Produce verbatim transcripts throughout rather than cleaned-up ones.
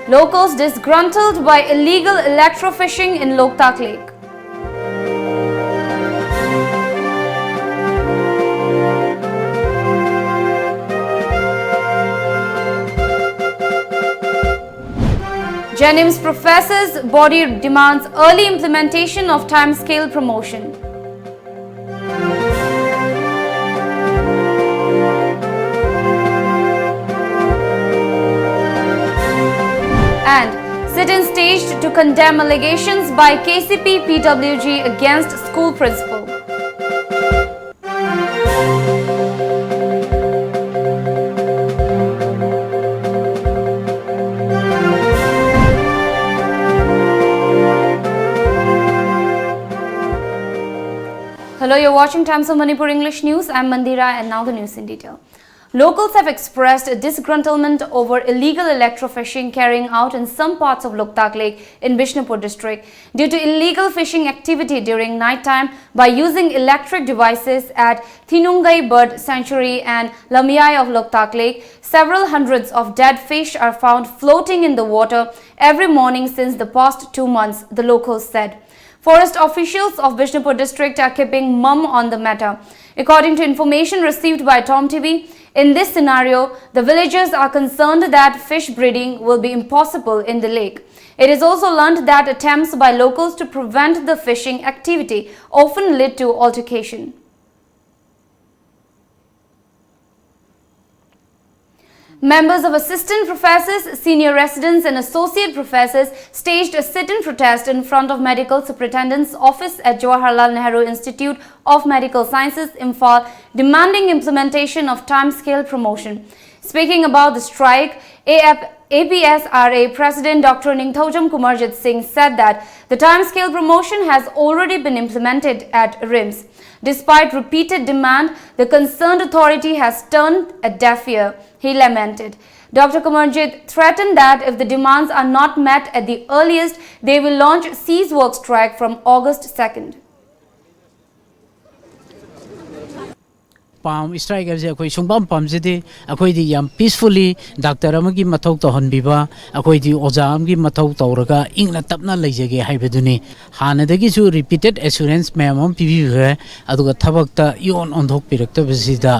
Locals disgruntled by illegal electrofishing in Loktak Lake. JNIMS professors body demands early implementation of timescale promotion. And sit-in staged to condemn allegations by K C P P W G against school principal. Hello, you're watching Times of Manipur English News. I'm Mandira, and now the news in detail. Locals have expressed disgruntlement over illegal electrofishing carrying out in some parts of Loktak Lake in Bishnupur district due to illegal fishing activity during night time by using electric devices at Thinungai Bird Sanctuary and Lamyai of Loktak Lake. Several hundreds of dead fish are found floating in the water every morning since the past two months, the locals said. Forest officials of Bishnupur district are keeping mum on the matter. According to information received by Tom T V, in this scenario, the villagers are concerned that fish breeding will be impossible in the lake. It is also learned that attempts by locals to prevent the fishing activity often lead to altercation. Members of assistant professors, senior residents, and associate professors staged a sit-in protest in front of Medical Superintendent's office at Jawaharlal Nehru Institute of Medical Sciences, Imphal, demanding implementation of timescale promotion. Speaking about the strike, A F, A P S R A President Doctor Ningthoujam Kumarjit Singh said that the timescale promotion has already been implemented at RIMS. Despite repeated demand, the concerned authority has turned a deaf ear, he lamented. Doctor Kumarjit threatened that if the demands are not met at the earliest, they will launch cease work strike from August second. ꯄꯥꯝ strike ꯍꯥꯏꯕꯁꯦ ꯑꯩꯈꯣꯏ ꯁꯨꯡꯄꯥꯝ ꯄꯥꯝꯖꯗꯦ꯫ ꯑꯩꯈꯣꯏꯗꯤ ꯌꯥꯝ ꯄꯤꯁꯐꯨꯜꯂꯤ doctor ꯑꯃꯒꯤ ꯃꯊꯧ ꯇꯧꯍꯟꯕꯤꯕ, ꯑꯩꯈꯣꯏꯗꯤ ꯑꯣꯖꯥ ꯑꯃꯒꯤ ꯃꯊꯧ ꯇꯧꯔꯒ ꯏꯪꯅ ꯇꯞꯅ ꯂꯩꯖꯒꯦ ꯍꯥꯏꯕꯗꯨꯅꯤ꯫ ꯍꯥꯟꯅꯗꯒꯤꯁꯨ ꯔꯤꯄꯤꯇꯦꯠ ꯑꯦꯁꯨꯔꯦꯟꯁ ꯃꯌꯥꯝ ꯑꯃ ꯄꯤꯕꯤꯈ꯭ꯔꯦ, ꯑꯗꯨꯒ ꯊꯕꯛꯇ ꯏꯑꯣꯟ ꯑꯣꯟꯊꯣꯛꯄꯤꯔꯛꯇꯕꯁꯤꯗ,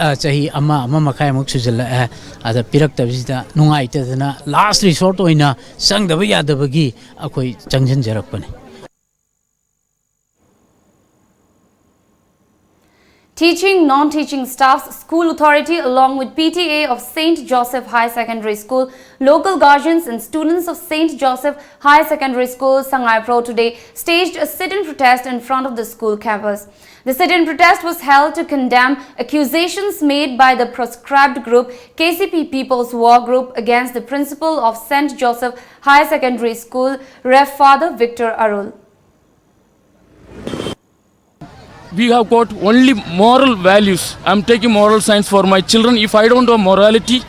ꯑ, ꯆꯍꯤ ꯑꯃ, ꯑꯃ ꯃꯈꯥꯏꯃꯨꯛ ꯁꯨꯖꯜꯂꯛꯑꯦ꯫ ꯑꯗ ꯄꯤꯔꯛꯇꯕꯁꯤꯗ ꯅꯨꯡꯉꯥꯏꯇꯗꯅ ꯂꯥꯁ ꯔꯤꯁꯣꯔꯠ ꯑꯣꯏꯅ ꯆꯪꯗꯕ ꯌꯥꯗꯕꯒꯤ ꯑꯩꯈꯣꯏ ꯆꯪꯁꯤꯟꯖꯔꯛꯄꯅꯤ꯫ Teaching, non-teaching staffs, school authority along with P T A of Saint Joseph Higher Secondary School, local guardians and students of Saint Joseph Higher Secondary School, Sangaipro today staged a sit-in protest in front of the school campus. The sit-in protest was held to condemn accusations made by the proscribed group K C P People's War Group against the principal of Saint Joseph Higher Secondary School, Rev Father Victor Arul. We have got only moral values. I'm taking moral science for my children. If I don't have morality,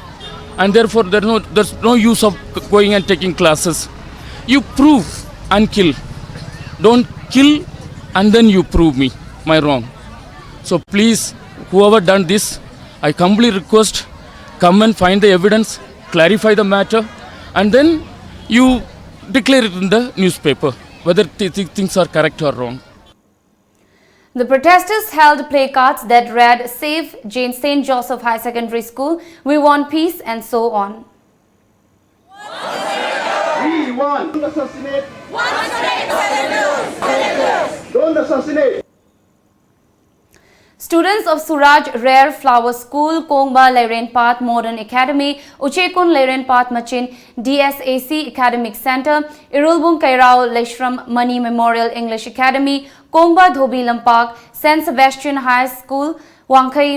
and therefore there's no, there's no use of going and taking classes. You prove and kill. Don't kill and then you prove me my wrong. So please, whoever done this, I humbly request, come and find the evidence, clarify the matter, and then you declare it in the newspaper whether th- th- things are correct or wrong. The protesters held placards that read, "Save Jane Saint Joseph Higher Secondary School, we want peace," and so on. We want to assassinate. Don't assassinate. Students of Suraj Rare Flower School, Kongba Leirenpat Modern Academy, Uchekun Leirenpat Machin D S A C Academic Center, Irulbung Kairao Leishram Mani Memorial English Academy, Kongba Dhobi Lampak, Saint Sebastian High School, Wangkhei,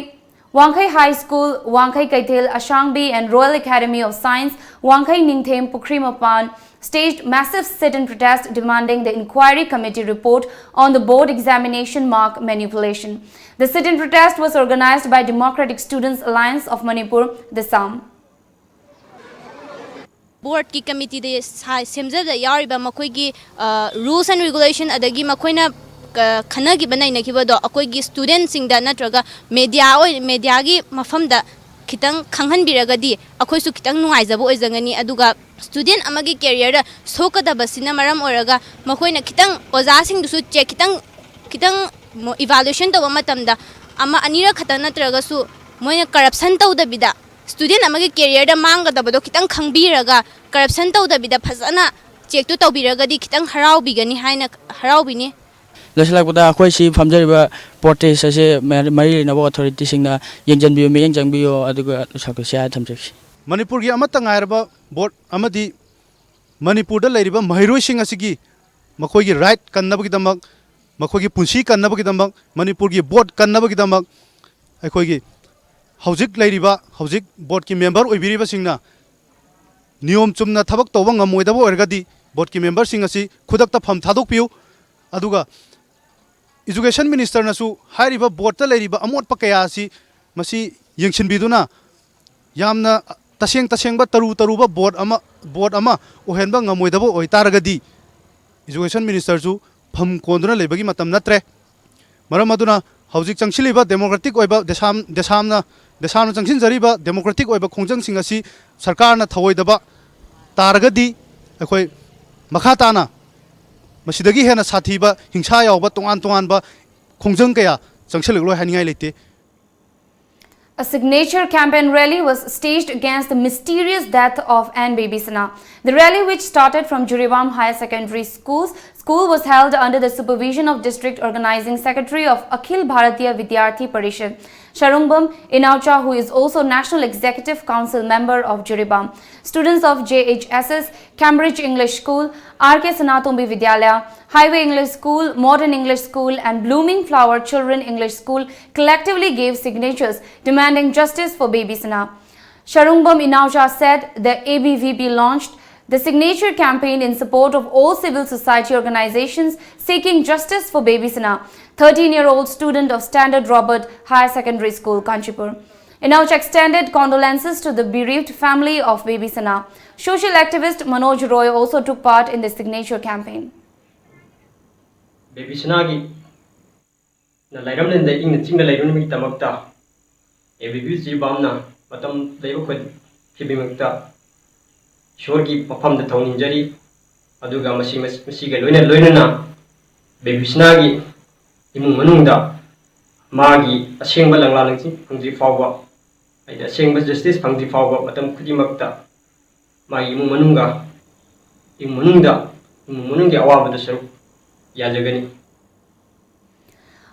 Wangkhei High School, Wangkhei Keithel Ashangbi and Royal Academy of Science, Wangkhei Ningthem Pukhrimapan, staged massive sit-in protest demanding the inquiry committee report on the board examination mark manipulation. The sit-in protest was organized by Democratic Students Alliance of Manipur, DESAM. ꯕꯣꯔꯗꯀꯤ ꯀꯃꯤꯇꯤꯗ ꯁꯦꯝꯖꯕꯗ ꯌꯥꯎꯔꯤꯕ ꯃꯈꯣꯏꯒꯤ rules and regulation ꯑꯗꯒꯤ ꯃꯈꯣꯏꯅ ꯈꯟꯅꯈꯤꯕ ꯅꯩꯅꯈꯤꯕꯗꯣ ꯑꯩꯈꯣꯏꯒꯤ ꯁ꯭ꯇꯨꯗꯦꯟꯁꯤꯡꯗ ꯅꯠꯇ꯭ꯔꯒ media ꯑꯣꯏ ꯃꯦꯗꯤꯌꯥꯒꯤ ꯃꯐꯝꯗ ꯈꯤꯇꯪ ꯈꯪꯍꯟꯕꯤꯔꯒꯗꯤ ꯑꯩꯈꯣꯏꯁꯨ ꯈꯤꯇꯪ ꯅꯨꯡꯉꯥꯏꯖꯕ ꯑꯣꯏꯖꯒꯅꯤ꯫ ꯑꯗꯨꯒ ꯁ꯭ꯇꯨꯗꯦꯟ ꯑꯃꯒꯤ ꯀꯦꯔꯤꯌꯔꯗ ꯁꯣꯛꯀꯗꯕꯁꯤꯅ ꯃꯔꯝ ꯑꯣꯏꯔꯒ ꯃꯈꯣꯏꯅ ꯈꯤꯇꯪ ꯑꯣꯖꯥꯁꯤꯡꯗꯨꯁꯨ ꯆꯦꯛ ꯈꯤꯇꯪ ꯈꯤꯇꯪ ꯏꯚꯥꯂꯨꯌꯦꯁꯟ ꯇꯧꯕ ꯃꯇꯝꯗ ꯑꯃ ꯑꯅꯤꯔꯛ ꯈꯛꯇꯪ ꯅꯠꯇ꯭ꯔꯒꯁꯨ ꯃꯣꯏꯅ ꯀꯔꯞꯁꯟ ꯇꯧꯗꯕꯤꯗ ꯁ꯭ꯇꯨꯗꯦꯟ ꯑꯃꯒꯤ ꯀꯦꯔꯤꯌꯔꯗ ꯃꯥꯡꯒꯗꯕꯗꯣ ꯈꯤꯇꯪ ꯈꯪꯕꯤꯔꯒ ꯀꯔꯞꯁꯟ ꯇꯧꯗꯕꯤꯗ ꯐꯖꯅ ꯆꯦꯛꯇꯨ ꯇꯧꯕꯤꯔꯒꯗꯤ ꯈꯤꯇꯪ ꯍꯔꯥꯎꯕꯤꯒꯅꯤ ꯍꯥꯏꯅ ꯍꯔꯥꯎꯕꯤꯅꯤ꯫ ꯂꯣꯏꯁꯤꯜꯂꯛꯄꯗ ꯑꯩꯈꯣꯏ ꯁꯤ ꯐꯝꯖꯔꯤꯕ ꯄ꯭ꯔꯣꯇꯦꯁ ꯑꯁꯦ ꯃꯔꯤ ꯂꯩꯅꯕ ꯑꯣꯊꯣꯔꯤꯇꯤꯁꯤꯡꯅ ꯌꯦꯡꯁꯤꯟꯕꯤꯌꯨ, ꯃꯤꯠꯌꯦꯡ ꯆꯪꯕꯤꯌꯨ꯫ ꯑꯗꯨꯒ ꯁꯤ ꯍꯥꯏꯔ ꯊꯝꯖꯒꯦ꯫ ꯃꯅꯤꯄꯨꯔꯒꯤ ꯑꯃꯠꯇ ꯉꯥꯏꯔꯕ ꯕꯣꯔꯗ ꯑꯃꯗꯤ ꯃꯅꯤꯄꯨꯔꯗ ꯂꯩꯔꯤꯕ ꯃꯍꯩꯔꯣꯏꯁꯤꯡ ꯑꯁꯤꯒꯤ ꯃꯈꯣꯏꯒꯤ ꯔꯥꯏꯠ ꯀꯟꯅꯕꯒꯤꯗꯃꯛ, ꯃꯈꯣꯏꯒꯤ ꯄꯨꯟꯁꯤ ꯀꯟꯅꯕꯒꯤꯗꯃꯛ, ꯃꯅꯤꯄꯨꯔꯒꯤ ꯕꯣꯔꯗ ꯀꯟꯅꯕꯒꯤꯗꯃꯛ ꯑꯩꯈꯣꯏꯒꯤ ꯍꯧꯖꯤꯛ ꯂꯩꯔꯤꯕ, ꯍꯧꯖꯤꯛ ꯕꯣꯔꯗꯀꯤ ꯃꯦꯝꯕꯔ ꯑꯣꯏꯕꯤꯔꯤꯕꯁꯤꯡꯅ ꯅꯤꯌꯣꯝ ꯆꯨꯝꯅ ꯊꯕꯛ ꯇꯧꯕ ꯉꯝꯃꯣꯏꯗꯕ ꯑꯣꯏꯔꯒꯗꯤ ꯕꯣꯔꯗꯀꯤ ꯃꯦꯝꯕꯔꯁꯤꯡ ꯑꯁꯤ ꯈꯨꯗꯛꯇ ꯐꯝ ꯊꯥꯗꯣꯛꯄꯤꯌꯨ꯫ ꯑꯗꯨꯒ ꯏꯖꯨꯀꯦꯁꯟ ꯃꯤꯅꯤꯁꯇꯔꯅꯁꯨ ꯍꯥꯏꯔꯤꯕ ꯕꯣꯔꯗꯇ ꯂꯩꯔꯤꯕ ꯑꯃꯣꯠꯄ ꯀꯌꯥ ꯑꯁꯤ ꯃꯁꯤ ꯌꯦꯡꯁꯤꯟꯕꯤꯗꯨꯅ ꯌꯥꯝꯅ ꯇꯁꯦꯡ ꯇꯁꯦꯡꯕ ꯇꯔꯨ ꯇꯔꯨꯕ ꯕꯣꯔꯗ ꯑꯃ, ꯕꯣꯔꯗ ꯑꯃ ꯑꯣꯏꯍꯟꯕ ꯉꯝꯃꯣꯏꯗꯕ ꯑꯣꯏꯇꯥꯔꯒꯗꯤ ꯏꯖꯨꯀꯦꯁꯟ ꯃꯤꯅꯤꯁꯇꯔꯁꯨ ꯐꯝ ꯀꯣꯟꯗꯨꯅ ꯂꯩꯕꯒꯤ ꯃꯇꯝ ꯅꯠꯇ꯭ꯔꯦ꯫ ꯃꯔꯝ ꯑꯗꯨꯅ ꯍꯧꯖꯤꯛ ꯆꯪꯁꯤꯜꯂꯤꯕ ꯗꯦꯃꯣꯀ꯭ꯔꯦꯇꯤꯛ ꯑꯣꯏꯕ ꯗꯦꯁꯥꯝ-, ꯗꯦꯁꯥꯝꯅ, ꯗꯦꯁꯥꯝꯅ ꯆꯪꯁꯤꯟꯖꯔꯤꯕ ꯗꯦꯃꯣꯀ꯭ꯔꯦꯇꯤꯛ ꯑꯣꯏꯕ ꯈꯣꯡꯖꯪꯁꯤꯡ ꯑꯁꯤ ꯁꯔꯀꯥꯔꯅ ꯊꯧꯑꯣꯏꯗꯕ ꯇꯥꯔꯒꯗꯤ ꯑꯩꯈꯣꯏ ꯃꯈꯥ ꯇꯥꯅ ꯃꯁꯤꯗꯒꯤ ꯍꯦꯟꯅ ꯁꯥꯊꯤꯕ ꯍꯤꯡꯁꯥ ꯌꯥꯎꯕ ꯇꯣꯉꯥꯟ ꯇꯣꯉꯥꯟꯕ ꯈꯣꯡꯖꯪ ꯀꯌꯥ ꯆꯪꯁꯤꯜꯂꯛꯂꯣꯏ ꯍꯥꯏꯅꯤꯡꯉꯥꯏ ꯂꯩꯇꯦ꯫ A signature campaign rally was staged against the mysterious death of N Bibisana. The rally, which started from Jiribam Higher Secondary School's school, was held under the supervision of District Organizing Secretary of Akhil Bharatiya Vidyarthi Parishad, Sharungbam Inaucha, who is also National Executive Council member of Jiribam. Students of J H S S, Cambridge English School, R K Sanatombi Vidyalaya, Highway English School, Modern English School, and Blooming Flower Children English School collectively gave signatures demanding justice for Bibisana. Sharungbam Inaucha said the A B V P launched the signature campaign in support of all civil society organizations seeking justice for Bibisana, thirteen-year-old student of Standard Robert Higher Secondary School, Kanchipur. Inaucha extended condolences to the bereaved family of Bibisana. Social activist Manoj Roy also took part in the signature campaign. ꯕꯦꯕꯤꯁꯅꯥꯒꯤ ꯅ ꯂꯩꯔꯝꯂꯦꯟꯗ ꯏꯪꯅ ꯆꯤꯛꯅ ꯂꯩꯔꯨꯅꯕꯒꯤꯗꯃꯛꯇ A B B ꯆꯤꯕꯥꯝꯅ ꯃꯇꯝ ꯂꯩꯕ ꯈꯨꯗꯤꯡꯃꯛꯇ ꯏꯁꯣꯔꯒꯤ ꯃꯐꯝꯗ ꯊꯧꯅꯤꯖꯔꯤ꯫ ꯑꯗꯨꯒ ꯃꯁꯤ ꯃꯁꯤꯒ ꯂꯣꯏꯅ ꯂꯣꯏꯅꯅ ꯕꯦꯕꯤꯁꯅꯥꯒꯤ ꯏꯃꯨꯡ ꯃꯅꯨꯡꯗ ꯃꯥꯒꯤ ꯑꯁꯦꯡꯕ ꯂꯪꯂꯥ ꯂꯪꯁꯤꯟ ꯐꯪꯗ꯭ꯔꯤ ꯐꯥꯎꯕ, ꯍꯥꯏꯗꯤ ꯑꯁꯦꯡꯕ ꯖꯁꯇꯤꯁ ꯐꯪꯗ꯭ꯔꯤ ꯐꯥꯎꯕ ꯃꯇꯝ ꯈꯨꯗꯤꯡꯃꯛꯇ ꯃꯥꯒꯤ ꯏꯃꯨꯡ ꯃꯅꯨꯡꯒ ꯏꯃꯨꯡ ꯃꯅꯨꯡꯗ ꯏꯃꯨꯡ ꯃꯅꯨꯡꯒꯤ ꯑꯋꯥꯕꯗ ꯁꯔꯨꯛ ꯌꯥꯖꯒꯅꯤ꯫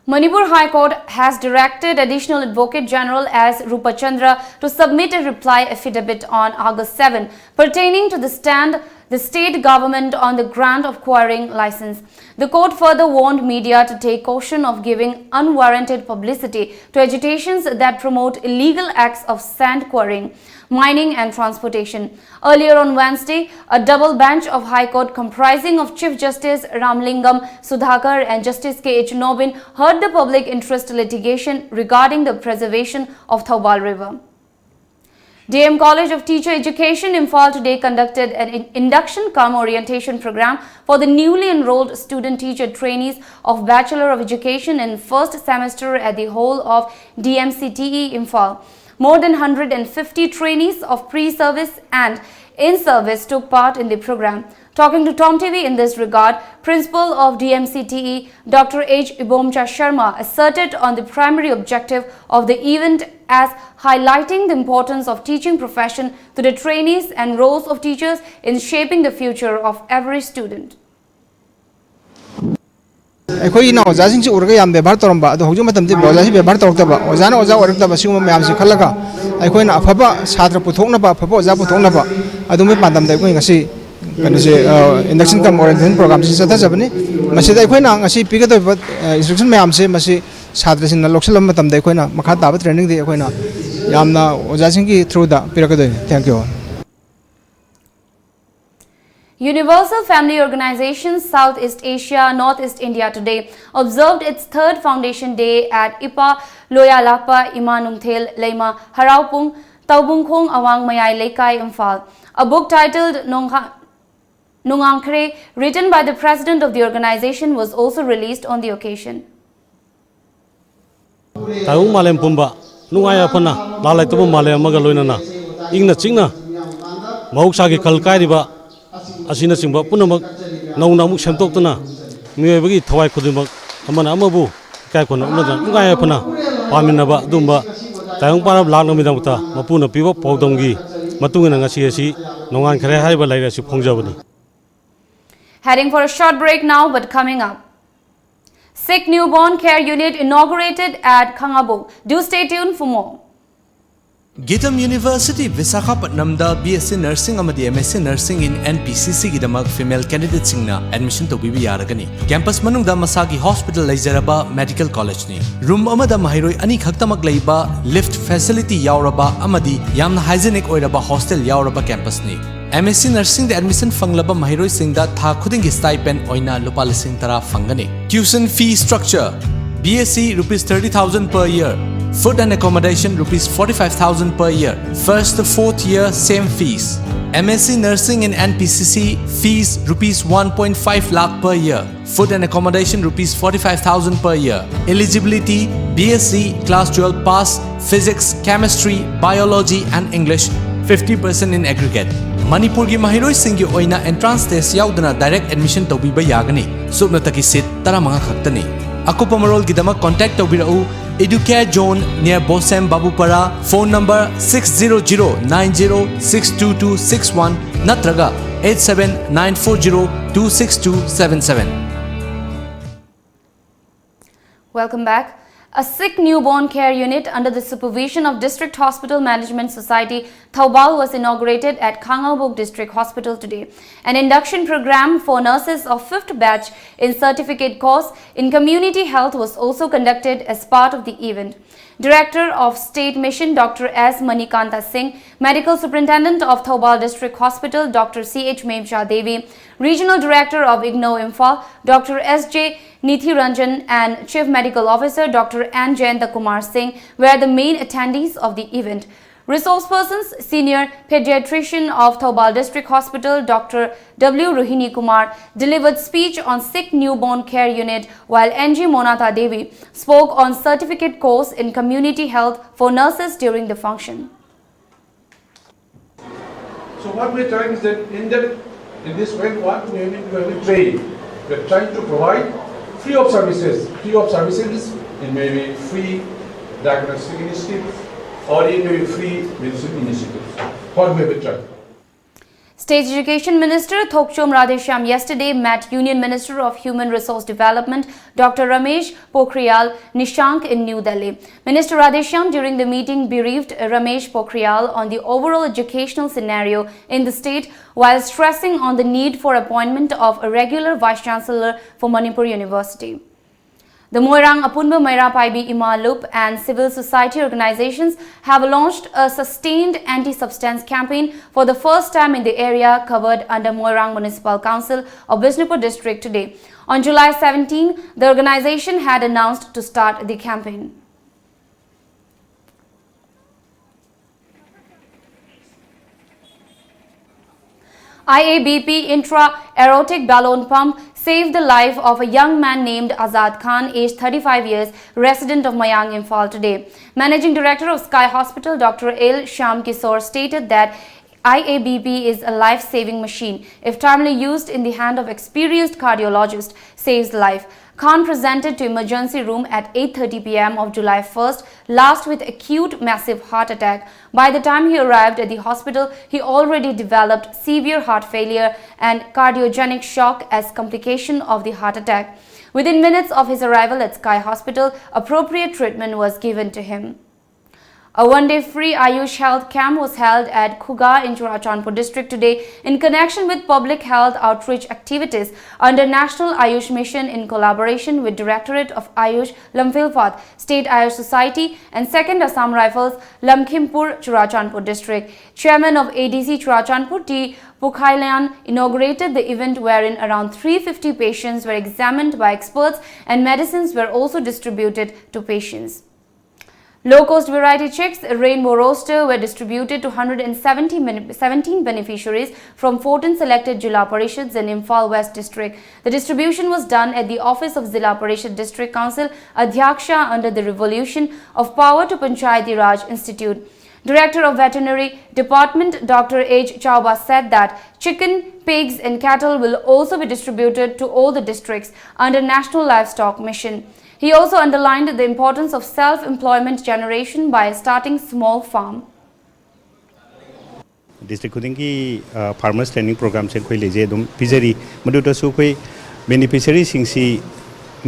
Manipur High Court has directed Additional Advocate General S Rupachandra to submit a reply affidavit on August seven pertaining to the stand the state government on the grant of quarrying license. The court further warned media to take caution of giving unwarranted publicity to agitations that promote illegal acts of sand quarrying, mining and transportation. Earlier on Wednesday, a double bench of High Court comprising of Chief Justice Ramlingam Sudhakar and Justice K H Nobin heard the public interest litigation regarding the preservation of Thoubal River. D M College of Teacher Education Imphal today conducted an induction cum orientation program for the newly enrolled student teacher trainees of Bachelor of Education in first semester at the hall of D M C T E Imphal. More than one hundred fifty trainees of pre-service and in-service took part in the program. Talking to Tom T V in this regard, Principal of D M C T E, Doctor H Ibomcha Sharma, asserted on the primary objective of the event as highlighting the importance of teaching profession to the trainees and roles of teachers in shaping the future of every student. ꯑꯩꯈꯣꯏꯅ ꯑꯣꯖꯥꯁꯤꯡꯁꯤ ꯎꯔꯒ ꯌꯥꯝ ꯕꯦꯕꯥꯔ ꯇꯧꯔꯝꯕ ꯑꯗꯣ ꯍꯧꯖꯤꯛ ꯃꯇꯝꯗꯤ ꯑꯣꯖꯥꯁꯤ ꯕꯦꯕꯥꯔ ꯇꯧꯔꯛꯇꯕ, ꯑꯣꯖꯥꯅ ꯑꯣꯖꯥ ꯑꯣꯏꯔꯛꯇꯕ, ꯁꯤꯒꯨꯝꯕ ꯃꯌꯥꯝꯁꯤ ꯈꯜꯂꯒ ꯑꯩꯈꯣꯏꯅ ꯑꯐꯕ ꯁꯥꯇ꯭ꯔ ꯄꯨꯊꯣꯛꯅꯕ, ꯑꯐꯕ ꯑꯣꯖꯥ ꯄꯨꯊꯣꯛꯅꯕ ꯑꯗꯨꯝꯕꯒꯤ ꯄꯥꯟꯗꯝꯗ ꯑꯩꯈꯣꯏ ꯉꯁꯤ ꯀꯩꯅꯣꯁꯦ, induction cum orientation programꯁꯤ ꯆꯠꯊꯖꯕꯅꯤ꯫ ꯃꯁꯤꯗ ꯑꯩꯈꯣꯏꯅ ꯉꯁꯤ ꯄꯤꯒꯗꯧꯔꯤꯕ instruction ꯃꯌꯥꯝꯁꯦ ꯃꯁꯤ ꯁꯥꯇ꯭ꯔꯁꯤꯡꯅ ꯂꯧꯁꯤꯜꯂꯕ ꯃꯇꯝꯗ ꯑꯩꯈꯣꯏꯅ ꯃꯈꯥ ꯇꯥꯕ trainingꯗꯤ ꯑꯩꯈꯣꯏꯅ ꯌꯥꯝꯅ ꯑꯣꯖꯥꯁꯤꯡꯒꯤ throughꯗ ꯄꯤꯔꯛꯀꯗꯣꯏꯅꯤ꯫ Thank you. Universal Family Organization South East Asia, North East India today observed its third foundation day at Ipa Loyalapa Ima Nungthel Leima Haraopung, Taubungkhong Awang Mayai Leikai, Imphal. A book titled Nongha Nungangkhare, written by the president of the organization, was also released on the occasion. ꯇꯥꯏꯕꯪ ꯃꯥꯂꯦꯝ ꯄꯨꯝꯕ ꯅꯨꯡꯉꯥꯏ ꯌꯥꯏꯐꯅ ꯂꯥꯜ ꯂꯩꯇꯕ ꯃꯥꯂꯦꯝ ꯑꯃꯒ ꯂꯣꯏꯅꯅ ꯏꯪꯅ ꯆꯤꯛꯅ ꯃꯍꯧꯁꯥꯒꯤ ꯈꯜ ꯀꯥꯏꯔꯤꯕ ꯑꯁꯤꯅꯆꯤꯡꯕ ꯄꯨꯝꯅꯃꯛ ꯅꯧꯅ ꯑꯃꯨꯛ ꯁꯦꯝꯗꯣꯛꯇꯨꯅ ꯃꯤꯑꯣꯏꯕꯒꯤ ꯊꯋꯥꯏ ꯈꯨꯗꯤꯡꯃꯛ ꯑꯃꯅ ꯑꯃꯕꯨ ꯏꯀꯥꯏ ꯈꯨꯝꯅꯅ ꯅꯨꯡꯉꯥꯏ ꯌꯥꯏꯐꯅ ꯄꯥꯟꯃꯤꯟꯅꯕ ꯑꯗꯨꯒꯨꯝꯕ ꯇꯥꯏꯕꯪ ꯄꯥꯟꯕ ꯂꯥꯛꯅꯕꯒꯤꯗꯃꯛꯇ ꯃꯄꯨꯅ ꯄꯤꯕ ꯄꯥꯎꯗꯝꯒꯤ ꯃꯇꯨꯡ ꯏꯟꯅ ꯉꯁꯤ ꯑꯁꯤ ꯅꯣꯡꯉꯥꯟꯈꯔꯦ ꯍꯥꯏꯔꯤꯕ ꯂꯥꯏꯔꯤꯛ ꯑꯁꯤ ꯐꯣꯡꯖꯕꯅꯤ꯫ Heading for a short break now, but coming up. Sikh Newborn Care Unit inaugurated at Khangabok. Do stay tuned for more. GITAM university ꯕꯤꯁꯥꯈꯥꯄꯠꯅꯝꯗ ꯕꯤ ꯑꯦꯁ ꯁꯤ ꯅꯔꯁꯤꯡ ꯑꯃꯗꯤ ꯑꯦꯝ ꯑꯦꯁ ꯁꯤ ꯅꯔꯁꯤꯡ ꯏꯟ ꯑꯦꯟ ꯄꯤ ꯁꯤ ꯁꯤꯒꯤꯗꯃꯛ ꯐꯤꯃꯦꯜ ꯀꯦꯟꯗꯤꯗꯦꯠꯁꯤꯡꯅ ꯑꯦꯗꯃꯤꯁꯟ ꯇꯧꯕꯤꯕ ꯌꯥꯔꯒꯅꯤ꯫ Campus ꯃꯅꯨꯡꯗ ꯃꯁꯥꯒꯤ hospital ꯂꯩꯖꯔꯕ medical ꯀꯣꯂꯦꯖꯅꯤ꯫ Room ꯑꯃꯗ ꯃꯍꯩꯔꯣꯏ ꯑꯅꯤ ꯈꯛꯇꯃꯛ ꯂꯩꯕ, ꯂꯤꯐꯠ ꯐꯦꯁꯤꯂꯤꯇꯤ ꯌꯥꯎꯔꯕ ꯑꯃꯗꯤ ꯌꯥꯝꯅ ꯍꯥꯏꯖꯤꯅꯤꯛ ꯑꯣꯏꯔꯕ ꯍꯣꯁꯇꯦꯜ ꯌꯥꯎꯔꯕ ꯀꯦꯝꯄꯁꯅꯤ꯫ ꯑꯦꯝ ꯑꯦꯁ ꯁꯤ ꯅꯔꯁꯤꯡꯗ ꯑꯦꯗꯃꯤꯁꯟ ꯐꯪꯂꯕ ꯃꯍꯩꯔꯣꯏꯁꯤꯡꯗ ꯊꯥ ꯈꯨꯗꯤꯡꯒꯤ ꯁ꯭ꯇꯥꯏꯄꯦꯟ ꯑꯣꯏꯅ ꯂꯨꯄꯥ ꯂꯤꯁꯤꯡ ꯇꯔꯥ ꯐꯪꯒꯅꯤ꯫ Tuition fee structure: B S C rupees thirty thousand per year, food and accommodation rupees forty-five thousand per year, first to fourth year same fees. M S C nursing in N P C C fees rupees one point five lakh per year, food and accommodation rupees forty-five thousand per year. Eligibility: B S C class twelve pass, physics, chemistry, biology and English, fifty percent in aggregate. ꯃꯅꯤꯄꯨꯔꯒꯤ ꯃꯍꯩꯔꯣꯏꯁꯤꯡꯒꯤ ꯑꯣꯏꯅ entrance test ꯌꯥꯎꯗꯅ direct admission ꯇꯧꯕꯤꯕ ꯌꯥꯒꯅꯤ꯫ ꯁꯨꯞꯅꯇꯒꯤ ꯁꯤꯠ ꯇꯔꯥꯃꯉꯥ ꯈꯛꯇꯅꯤ꯫ ꯑꯀꯨꯞꯄ ꯃꯔꯣꯜꯒꯤꯗꯃꯛ ꯀꯣꯟꯇꯦꯛ ꯇꯧꯕꯤꯔꯛꯎ Educare Zone near Bosem Babupara, phone number six zero zero nine zero six two two six one ꯅꯠꯇ꯭ꯔꯒ eight seven nine four zero two six two seven seven. Welcome back. A Sikh newborn care unit under the supervision of District Hospital Management Society, Thoubal, was inaugurated at Khangabok District Hospital today. An induction program for nurses of fifth batch in certificate course in community health was also conducted as part of the event. Director of State Mission Doctor S Manikanta Singh, Medical Superintendent of Thoubal District Hospital Doctor C H Memsha Devi, Regional Director of IGNOU Imphal Doctor S J Nithiranjan and Chief Medical Officer Doctor N Jayanta Kumar Singh were the main attendees of the event. Resource persons, senior pediatrician of Thoubal District Hospital, Doctor W Rohini Kumar, delivered speech on sick newborn care unit, while N G Monata Devi spoke on certificate course in community health for nurses during the function. So what we're trying is that in that, in this way, what we have been, we have been trained. We're trying to provide free of services, free of services in maybe free diagnostic initiative or in maybe free medicine initiative. What we have been trying. State Education Minister Thokchom Radheshyam yesterday met Union Minister of Human Resource Development Doctor Ramesh Pokhriyal Nishank in New Delhi. Minister Radheshyam during the meeting briefed Ramesh Pokhriyal on the overall educational scenario in the state while stressing on the need for appointment of a regular Vice Chancellor for Manipur University. The Moirang Apunba Meira Paibi Ima Lup and civil society organizations have launched a sustained anti-substance campaign for the first time in the area covered under Moirang Municipal Council of Bishnupur District today. On July seventeen, the organization had announced to start the campaign. I A B P intra-aortic balloon pump saved the life of a young man named Azad Khan, aged thirty-five years, resident of Mayang, Imphal today. Managing Director of Sky Hospital, Doctor L Shyam Kishore, stated that I A B P is a life-saving machine. If timely used in the hand of experienced cardiologist, saves life. Khan presented to emergency room at eight thirty p m of July first last with acute massive heart attack. By the time he arrived at the hospital, he already developed severe heart failure and cardiogenic shock as complication of the heart attack. Within minutes of his arrival at Sky Hospital, appropriate treatment was given to him. A one-day free Ayush health camp was held at Khuga in Churachandpur district today in connection with public health outreach activities under National Ayush Mission in collaboration with Directorate of Ayush Lamphel Path, State Ayush Society and Second Assam Rifles, Lamkhimpur, Churachandpur district. Chairman of A D C Churachandpur T Pukhailan inaugurated the event wherein around three fifty patients were examined by experts and medicines were also distributed to patients. Low-cost variety chicks, Rainbow Roaster, were distributed to one hundred seventy, seventeen beneficiaries from fourteen selected Jila Parishads in Imphal West District. The distribution was done at the office of Zila Parishad District Council Adhyaksha under the Revolution of Power to Panchayati Raj Institute. Director of Veterinary Department Doctor H Chauba said that chicken, pigs and cattle will also be distributed to all the districts under National Livestock Mission. He also underlined the importance of self-employment generation by starting small farm. District ꯈꯨꯗꯤꯡꯒꯤ farmers training programꯁꯦ ꯑꯩꯈꯣꯏ ꯂꯩꯖꯩ, ꯑꯗꯨꯝ ꯄꯤꯖꯔꯤ꯫ ꯃꯗꯨꯗꯁꯨ ꯑꯩꯈꯣꯏ beneficiaryꯁꯤꯡꯁꯤ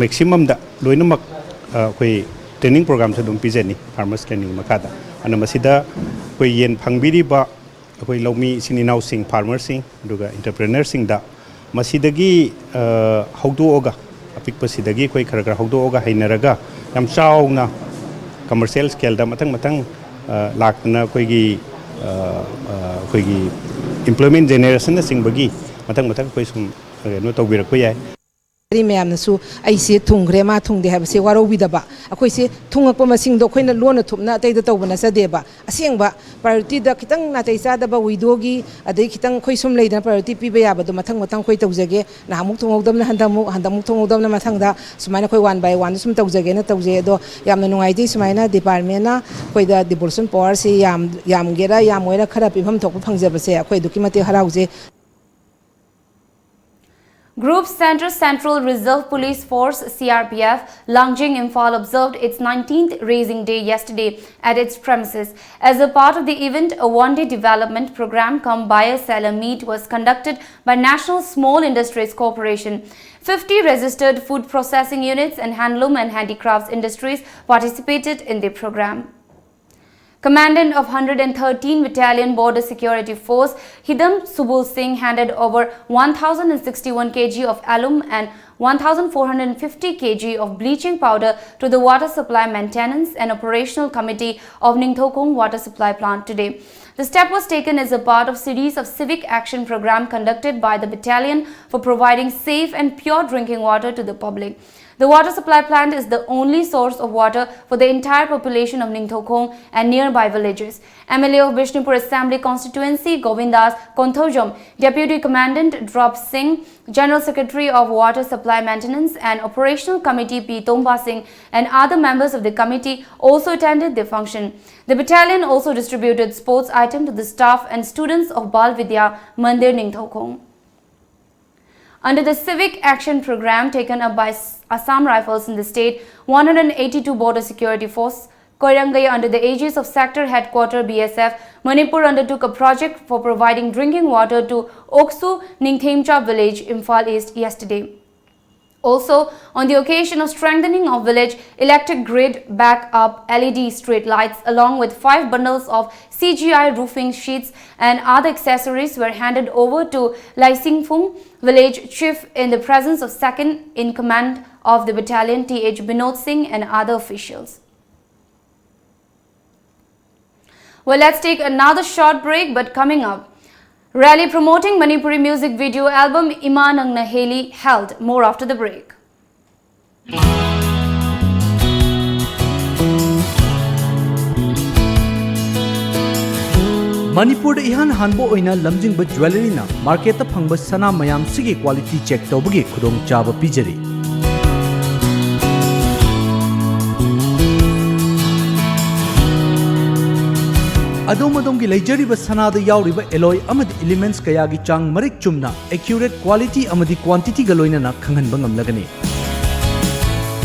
maximumꯗ ꯂꯣꯏꯅꯃꯛ ꯑꯩꯈꯣꯏ training programꯁꯨ ꯑꯗꯨꯝ ꯄꯤꯖꯅꯤ farmers training ꯃꯈꯥꯗ꯫ ꯑꯗꯨꯅ ꯃꯁꯤꯗ ꯑꯩꯈꯣꯏ ꯌꯦꯟ ꯐꯪꯕꯤꯔꯤꯕ ꯑꯩꯈꯣꯏ ꯂꯧꯃꯤ ꯏꯆꯤꯟ ꯏꯅꯥꯎꯁꯤꯡ farmerꯁꯤꯡ ꯑꯗꯨꯒ entrepreneurꯁꯤꯡꯗ ꯃꯁꯤꯗꯒꯤ ꯍꯧꯗꯣꯛꯑꯒ, ꯑꯄꯤꯛꯄꯁꯤꯗꯒꯤ ꯑꯩꯈꯣꯏ ꯈꯔ ꯈꯔ ꯍꯧꯗꯣꯛꯑꯒ ꯍꯩꯅꯔꯒ ꯌꯥꯝ ꯆꯥꯎꯅ commercial scaleꯗ ꯃꯊꯪ ꯃꯊꯪ ꯂꯥꯛꯇꯅ ꯑꯩꯈꯣꯏꯒꯤ ꯑꯩꯈꯣꯏꯒꯤ employment generationꯅꯆꯤꯡꯕꯒꯤ ꯃꯊꯪ ꯃꯊꯪ ꯑꯩꯈꯣꯏ ꯁꯨꯝ ꯀꯩꯅꯣ ꯇꯧꯕꯤꯔꯛꯄ ꯌꯥꯏ꯫ ꯃꯌꯥꯝꯅꯁꯨ ꯑꯩꯁꯦ ꯊꯨꯡꯈ꯭ꯔꯦ, ꯃꯥ ꯊꯨꯡꯗꯦ ꯍꯥꯏꯕꯁꯦ ꯋꯥꯔꯧꯕꯤꯗꯕ꯫ ꯑꯩꯈꯣꯏꯁꯦ ꯊꯨꯡꯉꯛꯄ ꯃꯁꯤꯡꯗꯣ ꯑꯩꯈꯣꯏꯅ ꯂꯣꯟꯅ ꯊꯨꯞꯅ ꯑꯇꯩꯗ ꯇꯧꯕ ꯅꯠꯆꯗꯦꯕ꯫ ꯑꯁꯦꯡꯕ priorityꯗ ꯈꯤꯇꯪ ꯅꯥꯇꯩ ꯆꯥꯗꯕ widowꯒꯤ, ꯑꯗꯩ ꯈꯤꯇꯪ ꯑꯩꯈꯣꯏ ꯁꯨꯝ ꯂꯩꯗꯅ priority ꯄꯤꯕ ꯌꯥꯕꯗꯣ ꯃꯊꯪ ꯃꯊꯪ ꯑꯩꯈꯣꯏ ꯇꯧꯖꯒꯦ꯫ ꯅꯍꯥꯟꯃꯨꯛ ꯊꯨꯡꯍꯧꯗꯕꯅ ꯍꯟꯗꯛꯃꯨꯛ, ꯍꯟꯗꯛꯃꯨꯛ ꯊꯨꯡꯍꯧꯗꯕꯅ ꯃꯊꯪꯗ, ꯁꯨꯃꯥꯏꯅ ꯑꯩꯈꯣꯏ one by one ꯁꯨꯝ ꯇꯧꯖꯒꯦꯅ ꯇꯧꯖꯩ꯫ ꯑꯗꯣ ꯌꯥꯝꯅ ꯅꯨꯡꯉꯥꯏꯇꯦ ꯁꯨꯃꯥꯏꯅ departmentꯅ ꯑꯩꯈꯣꯏꯗ devolution powerꯁꯤ ꯌꯥꯝ, ꯌꯥꯝꯒꯦꯔꯥ ꯌꯥꯝꯃꯣꯏꯔꯥ ꯈꯔ ꯄꯤꯐꯝ ꯊꯣꯛꯄ ꯐꯪꯖꯕꯁꯦ ꯑꯩꯈꯣꯏ ꯑꯗꯨꯛꯀꯤ ꯃꯇꯤꯛ ꯍꯔꯥꯎꯖꯩ꯫ Group Center Central Reserve Police Force, C R P F, Langjing Imphal observed its nineteenth raising day yesterday at its premises. As a part of the event, a one-day development program cum buyer-seller meet was conducted by National Small Industries Corporation. Fifty registered food processing units and handloom and handicrafts industries participated in the program. Commandant of hundred and thirteen Battalion Border Security Force, Hidam Subul Singh handed over one thousand and sixty-one K G of alum and one thousand four hundred fifty K G of bleaching powder to the Water Supply Maintenance and Operational Committee of Ningthoukong Water Supply Plant today. The step was taken as a part of series of civic action program conducted by the battalion for providing safe and pure drinking water to the public. The water supply plant is the only source of water for the entire population of Ningthoukhong and nearby villages. M L A of Bishnupur Assembly Constituency Govindas Konthojom, Deputy Commandant Drop Singh, General Secretary of Water Supply Maintenance and Operational Committee P Tomba Singh, and other members of the committee also attended the function. The battalion also distributed sports items to the staff and students of Bal Vidya Mandir Ningthoukhong. Under the Civic Action Programme taken up by S-, Assam Rifles in the state, one hundred eighty-two Border Security Force, Koirangay under the aegis of Sector Headquarter B S F, Manipur undertook a project for providing drinking water to Oksu Ningthemcha village, Imphal East yesterday. Also, on the occasion of strengthening of village electric grid backup, L E D street lights along with five bundles of C G I roofing sheets and other accessories were handed over to Laisingphung village chief in the presence of second in command of the battalion T H Binod Singh and other officials. Well, let's take another short break, but coming up, rally promoting Manipuri music video album Ima Nangna Heli held. More after the break. ꯃꯅꯤꯄꯨꯔꯗ ꯏꯍꯥꯟ ꯍꯥꯟꯕ ꯑꯣꯏꯅ ꯂꯝꯖꯤꯡꯕ ꯖ꯭ꯋꯦꯂꯔꯤꯅ ꯃꯥꯔꯀꯦꯠꯇ ꯐꯪꯕ ꯁꯅꯥ ꯃꯌꯥꯝꯁꯤꯒꯤ quality check ꯇꯧꯕꯒꯤ ꯈꯨꯗꯣꯡꯆꯥꯕ ꯄꯤꯖꯔꯤ꯫ ꯑꯗꯣꯝ ꯑꯗꯣꯝꯒꯤ ꯂꯩꯖꯔꯤꯕ ꯁꯅꯥꯗ ꯌꯥꯎꯔꯤꯕ ꯑꯦꯂꯣꯏ ꯑꯃꯗꯤ ꯏꯂꯤꯃꯦꯟꯠꯁ ꯀꯌꯥꯒꯤ ꯆꯥꯡ ꯃꯔꯤꯛ ꯆꯨꯝꯅ, ꯑꯦꯀ꯭ꯌꯨꯔꯦꯠ ꯀ꯭ꯋꯥꯂꯤꯇꯤ ꯑꯃꯗꯤ ꯀ꯭ꯋꯥꯟꯇꯤꯇꯤꯒ ꯂꯣꯏꯅꯅ ꯈꯪꯍꯟꯕ ꯉꯝꯂꯒꯅꯤ꯫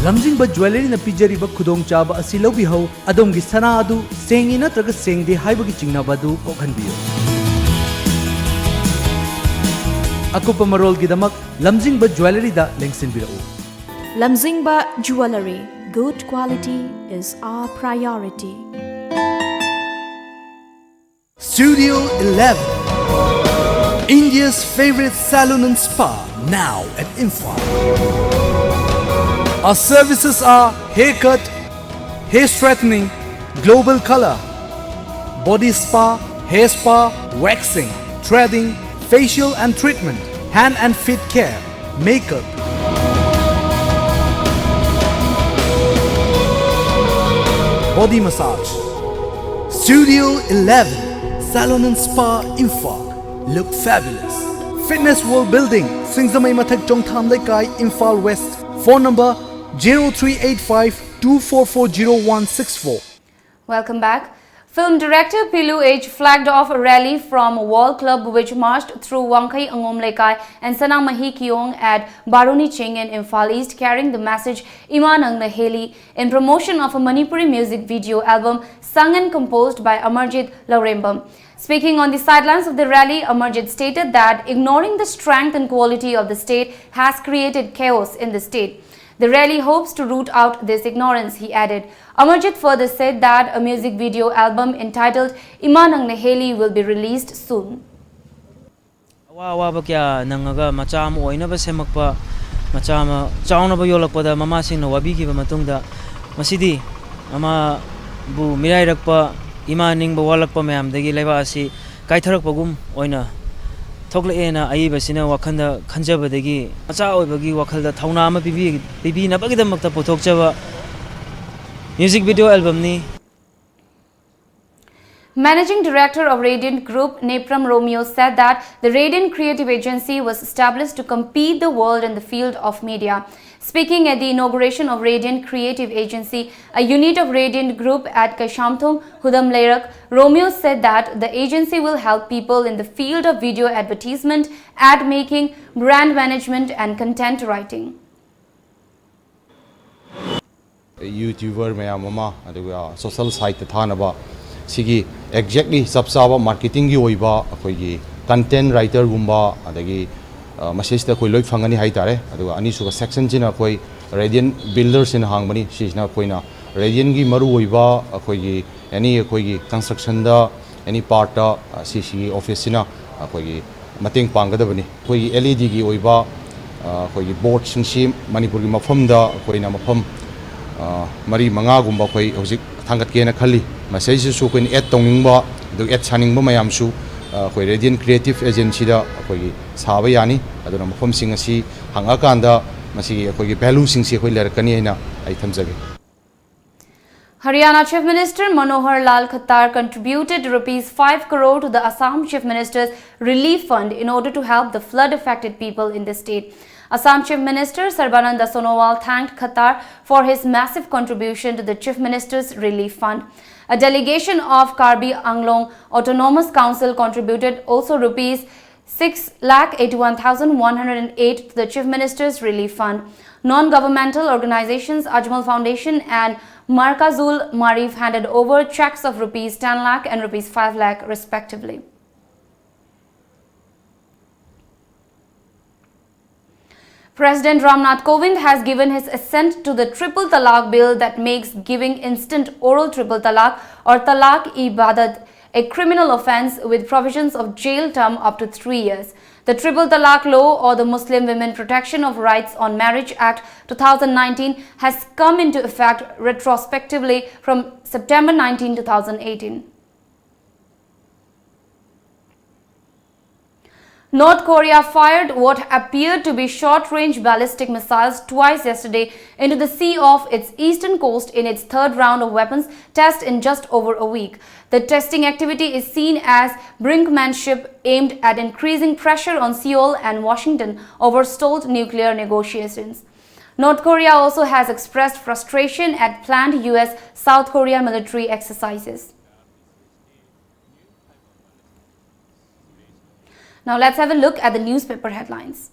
ꯂꯝꯖꯤꯡꯕ ꯖ꯭ꯋꯦꯂꯔꯤꯅ ꯄꯤꯖꯔꯤꯕ ꯈꯨꯗꯣꯡꯆꯥꯕ ꯑꯁꯤ ꯂꯧꯕꯤꯍꯧ꯫ ꯑꯗꯣꯝꯒꯤ ꯁꯅꯥ ꯑꯗꯨ ꯁꯦꯡꯉꯤ ꯅꯠꯇ꯭ꯔꯒ ꯁꯦꯡꯗꯦ ꯍꯥꯏꯕꯒꯤ ꯆꯤꯡꯅꯕ ꯑꯗꯨ ꯀꯣꯛꯍꯟꯕꯤꯌꯨ꯫ ꯑꯀꯨꯞꯄ ꯃꯔꯣꯜꯒꯤꯗꯃꯛ ꯂꯝꯖꯤꯡꯕ ꯖ꯭ꯋꯦꯂꯔꯤꯗ ꯂꯦꯡꯁꯤꯟꯕꯤꯔꯛꯎ꯫ Lamzingba Jewellery, good quality is our priority. Studio eleven, India's favorite salon and spa, now at Imphal. Our services are haircut, hair straightening, global color, body spa, hair spa, waxing, threading, facial and treatment, hand and feet care, makeup. Body massage. Studio eleven, Salon and Spa, Imphal. Look fabulous. Fitness World Building, Singzamei Mathak, Chongtham Lekai, Imphal West. Phone number zero three eight five two four four zero one six four. Welcome back. Film director Pilu H flagged off a rally from Wall Club, which marched through Wangkhei Angom Lekai and Sanamahi Kiong at Baruni Ching in Imphal East, carrying the message Ima Nangna Heli, in promotion of a Manipuri music video album sung and composed by Amarjit Laurembam. Speaking on the sidelines of the rally, Amarjit stated that ignoring the strength and quality of the state has created chaos in the state. The rally hopes to root out this ignorance, he added. Amarjit further said that a music video album entitled Ima Nangna Heli will be released soon. ꯑꯋꯥ ꯑꯋꯥꯕ ꯀꯌꯥ ꯅꯪꯉꯒ ꯃꯆꯥ ꯑꯃ ꯑꯣꯏꯅꯕ ꯁꯦꯝꯃꯛꯄ, ꯃꯆꯥ ꯑꯃ ꯆꯥꯎꯅꯕ ꯌꯣꯜꯂꯛꯄꯗ ꯃꯃꯥꯁꯤꯡꯅ ꯋꯥꯕꯤꯈꯤꯕ ꯃꯇꯨꯡꯗ, ꯉꯁꯤꯗꯤ ꯃꯃꯥꯕꯨ ꯃꯤꯔꯥꯏꯔꯛꯄ, ꯏꯃꯥ ꯅꯤꯡꯕ ꯋꯥꯠꯂꯛꯄ ꯃꯌꯥꯝꯗꯒꯤ ꯂꯩꯕꯥꯛ ꯑꯁꯤ ꯀꯥꯏꯊꯔꯛꯄꯒꯨꯝ ꯑꯣꯏꯅ ꯊꯣꯛꯂꯛꯑꯦꯅ ꯑꯏꯕꯁꯤꯅ ꯋꯥꯈꯜꯗ ꯈꯟꯖꯕꯗꯒꯤ ꯃꯆꯥ ꯑꯣꯏꯕꯒꯤ ꯋꯥꯈꯜꯗ ꯊꯧꯅꯥ ꯑꯃ ꯄꯤꯕꯤ-, ꯄꯤꯕꯤꯅꯕꯒꯤꯗꯃꯛꯇ ꯄꯨꯊꯣꯛꯆꯕ music video albumꯅꯤ꯫ Managing Director of Radiant Group, Nepram Romeo, said that the Radiant Creative Agency was established to compete the world in the field of media. Speaking at the inauguration of Radiant Creative Agency, a unit of Radiant Group at Kaishamthong, Hudam Leirak, Romeo said that the agency will help people in the field of video advertisement, ad making, brand management, and content writing. YouTuber ꯃꯌꯥꯝ ꯑꯃ, ꯑꯗꯨꯒ social siteꯇ ꯊꯥꯅꯕ, ꯁꯤꯒꯤ exactly ꯆꯞ ꯆꯥꯕ marketingꯒꯤ ꯑꯣꯏꯕ ꯑꯩꯈꯣꯏꯒꯤ content writerꯒꯨꯝꯕ, ꯑꯗꯒꯤ, ꯑ, ꯃꯁꯤꯁꯤꯗ ꯑꯩꯈꯣꯏ ꯂꯣꯏ ꯐꯪꯒꯅꯤ ꯍꯥꯏꯇꯥꯔꯦ꯫ ꯑꯗꯨꯒ ꯑꯅꯤꯁꯨꯕ sectionꯁꯤꯅ ꯑꯩꯈꯣꯏ Radiant Builderꯁꯤꯅ ꯍꯥꯡꯕꯅꯤ꯫ ꯁꯤꯁꯤꯅ ꯑꯩꯈꯣꯏꯅ Radiantꯒꯤ ꯃꯔꯨꯑꯣꯏꯕ ꯑꯩꯈꯣꯏꯒꯤ any ꯑꯩꯈꯣꯏꯒꯤ constructionꯗ any partꯇ, ꯑ, ꯁꯤꯁꯤꯒꯤ officeꯁꯤꯅ ꯑꯩꯈꯣꯏꯒꯤ ꯃꯇꯦꯡ ꯄꯥꯡꯒꯗꯕꯅꯤ꯫ ꯑꯩꯈꯣꯏꯒꯤ LEDꯒꯤ ꯑꯣꯏꯕ, ꯑ, ꯑꯩꯈꯣꯏꯒꯤ boardꯁꯤꯡꯁꯤ ꯃꯅꯤꯄꯨꯔꯒꯤ ꯃꯐꯝꯗ ꯑꯩꯈꯣꯏꯅ ꯃꯐꯝ, ꯑ, ꯃꯔꯤ ꯃꯉꯥꯒꯨꯝꯕ ꯑꯩꯈꯣꯏ ꯍꯧꯖꯤꯛ ꯊꯥꯡꯒꯠꯀꯦꯅ ꯈꯜꯂꯤ꯫ ꯃꯁꯤꯗꯩꯁꯤꯗꯁꯨ ꯑꯩꯈꯣꯏꯅ add ꯇꯧꯅꯤꯡꯕ, ꯑꯗꯨꯒ add ꯁꯥꯅꯤꯡꯕ ꯃꯌꯥꯝꯁꯨ, ꯑ, ꯑꯩꯈꯣꯏ Radiant Creative Agencyꯗ ꯑꯩꯈꯣꯏꯒꯤ ꯁꯥꯕ ꯌꯥꯅꯤ꯫ ꯑꯗꯨꯅ ꯃꯐꯝꯁꯤꯡ ꯑꯁꯤ ꯍꯪꯉꯀꯥꯟꯗ ꯃꯁꯤꯒꯤ ꯑꯩꯈꯣꯏꯒꯤ valueꯁꯤꯡꯁꯤ ꯑꯩꯈꯣꯏ ꯂꯩꯔꯛꯀꯅꯤ ꯍꯥꯏꯅ ꯑꯩ ꯊꯝꯖꯒꯦ꯫ Haryana Chief Minister Manohar Lal Khattar contributed rupees five crore to the Assam Chief Minister's Relief Fund in order to help the flood affected people in the state. Assam Chief Minister Sarbananda Sonowal thanked Khattar for his massive contribution to the Chief Minister's Relief Fund. A delegation of Karbi Anglong Autonomous Council contributed also rupees six lakh eighty-one thousand one hundred and eight to the Chief Minister's Relief Fund. Non-governmental organizations Ajmal Foundation and Markazul Marif handed over checks of rupees ten lakh and rupees five lakh respectively. President Ramnath Kovind has given his assent to the triple talaq bill that makes giving instant oral triple talaq or talaq-e-badad a criminal offense with provisions of jail term up to three years. The Triple Talaq Law or the Muslim Women Protection of Rights on Marriage Act two thousand nineteen has come into effect retrospectively from September nineteenth, two thousand eighteen. North Korea fired what appeared to be short-range ballistic missiles twice yesterday into the sea off its eastern coast in its third round of weapons test in just over a week. The testing activity is seen as brinkmanship aimed at increasing pressure on Seoul and Washington over stalled nuclear negotiations. North Korea also has expressed frustration at planned U S South Korea military exercises. Now let's have a look at the newspaper headlines.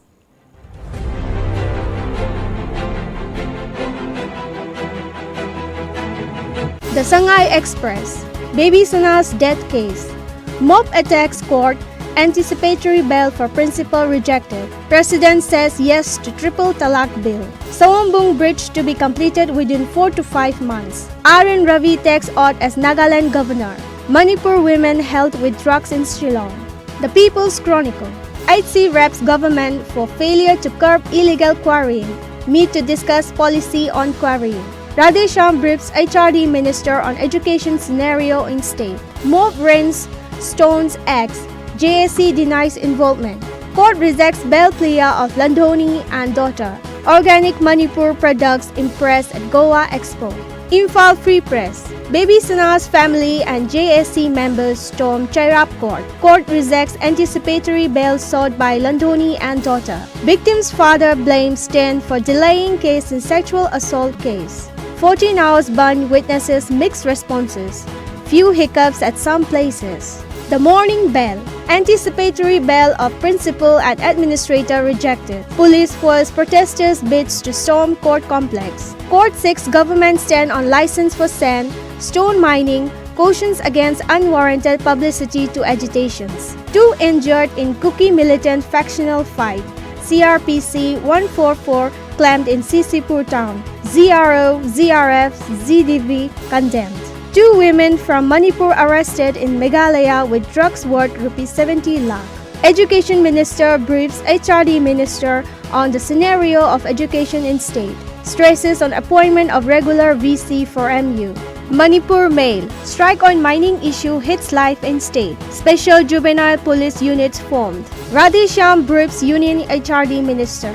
The Sangai Express, Baby Sana's death case. Mob attacks court, anticipatory bail for principal rejected. President says yes to triple talaq bill. Sawambung bridge to be completed within four to five months. R N Ravi takes oath as Nagaland governor. Manipur women held with drugs in Shillong. The People's Chronicle. H C reps government for failure to curb illegal quarrying. Meet to discuss policy on quarrying. Radheshyam briefs H R D minister on education scenario in state. Mob rents, stones, axe. J A C denies involvement. Court rejects bail plea of Landhoni and daughter. Organic Manipur products impressed at Goa Expo. Imphal Free Press. Baby Sana's family and J A C members storm Chairap Court. Court rejects anticipatory bail sought by Landhoni and daughter. Victim's father blames ten for delaying case in sexual assault case. Fourteen hours bandh, witnesses mixed responses. Few hiccups at some places. The morning bell. Anticipatory bail of principal and administrator rejected. Police force protesters bids to storm court complex. Court seeks government stand on license for sand, stone mining, cautions against unwarranted publicity to agitations. Two injured in Kuki militant factional fight. C R P C one four four clamped in C C Pur town. Z R O, Z R F, Z D V condemned. Two women from Manipur arrested in Meghalaya with drugs worth rupees seventy lakh. Education Minister briefs H R D Minister on the scenario of education in state. Stresses on appointment of regular V C for M U. Manipur Mail. Strike on mining issue hits life in state. Special juvenile police units formed. Radheshyam briefs Union H R D Minister.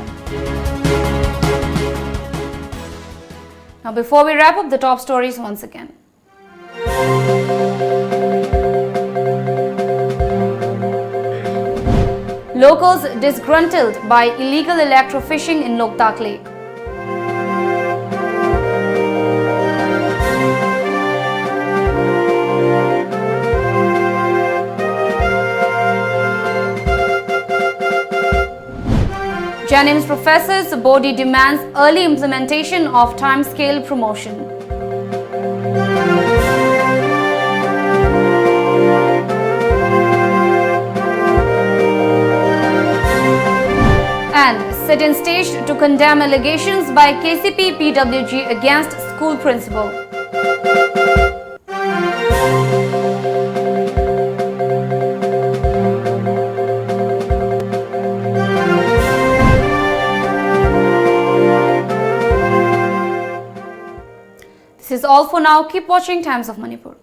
Now, before we wrap up, the top stories once again. Locals disgruntled by illegal electrofishing in Loktak Lake. JNIMS professors body demands early implementation of timescale promotion. And sit-in staged to condemn allegations by K C P P W G against school principal. This is all for now. Keep watching Times of Manipur.